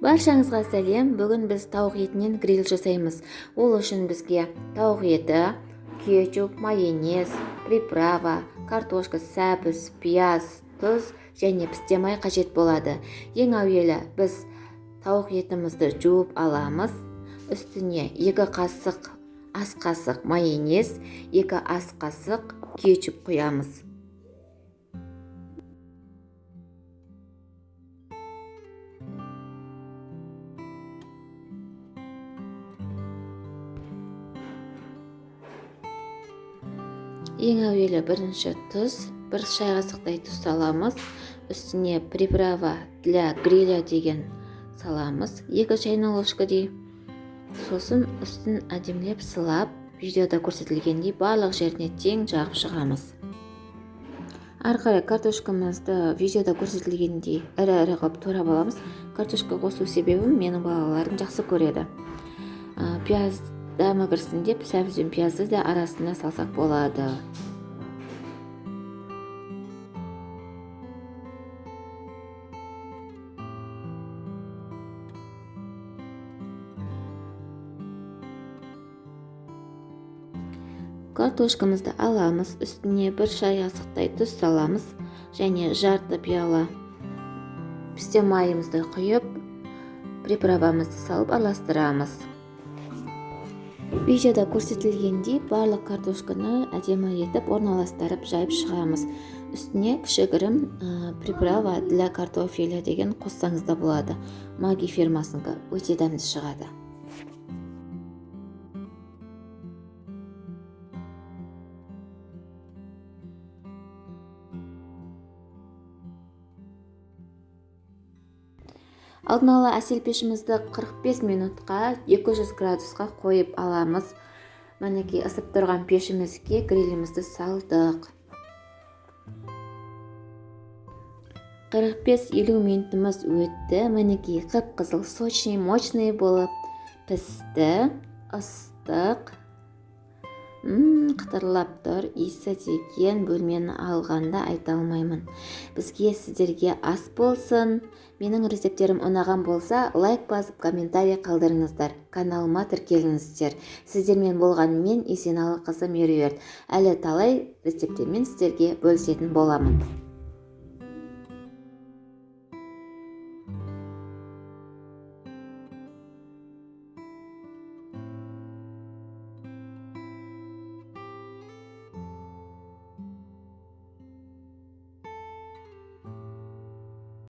Баршаңызға сәлем. Бүгін біз тауық етінен гриль жасаймыз. Ол үшін бізге тауық еті, кетчуп, майонез, приправа, картошка, сәбіз, пияз, тұз және пісте май қажет болады. Ең әуелі біз тауық етімізді жуып аламыз. Үстіне 2 қасық ас қасық майонез, 2 ас қасық кетчуп құямыз. Ең әуелі бірінші тұз, 1 шай қасықтай тұз саламыз. Үстіне приправа для гриля деген саламыз, 2 чайный ложкадей. Сосын үстін әдемілеп сылап, видеода көрсетілгендей барлық жеріне тең жағып шығамыз. Ары қарай картошкамызды видеода көрсетілгендей ірі-ірі қылып турап аламыз. Картошка қосу себебім менің балаларым жақсы көреді. Пияз дәмі кірсін деп сәбіз бен пиязды да арасына салсақ болады. Картошкамызды аламыз, үстіне 1 шай қасықтай тұз саламыз және жарты пиала пісте майымызды құйып, приправамызды салып араластырамыз. Видеода көрсетілгендей барлық картошканы әдемі етіп орналастырып жайып шығамыз. Үстіне кішігірім приправа для картофеля деген қоссаңыз да болады. Маги фирмасынікі өте дәмді шығады. Алдын ала әсел пешімізді 45 минутқа 200 градусқа қойып аламыз. Мінекей ысып тұрған пешімізге грилімізді салдық. 45-50 минутымыз өтті. Мінекей қып-қызыл, сочный, мощный болып пісті. Ыстық. Қытырлап тұр. Иісі деген бөлмені алғанда айта алмаймын. Бізге сіздерге ас болсын. Менің рецепттерім ұнаған болса, лайк басып, комментарий қалдырыңыздар. Каналыма тіркеліңіздер. Сіздермен болған мен Есеналы қызы Меруерт. Әлі талай рецепттермен сіздерге бөлісетін боламын.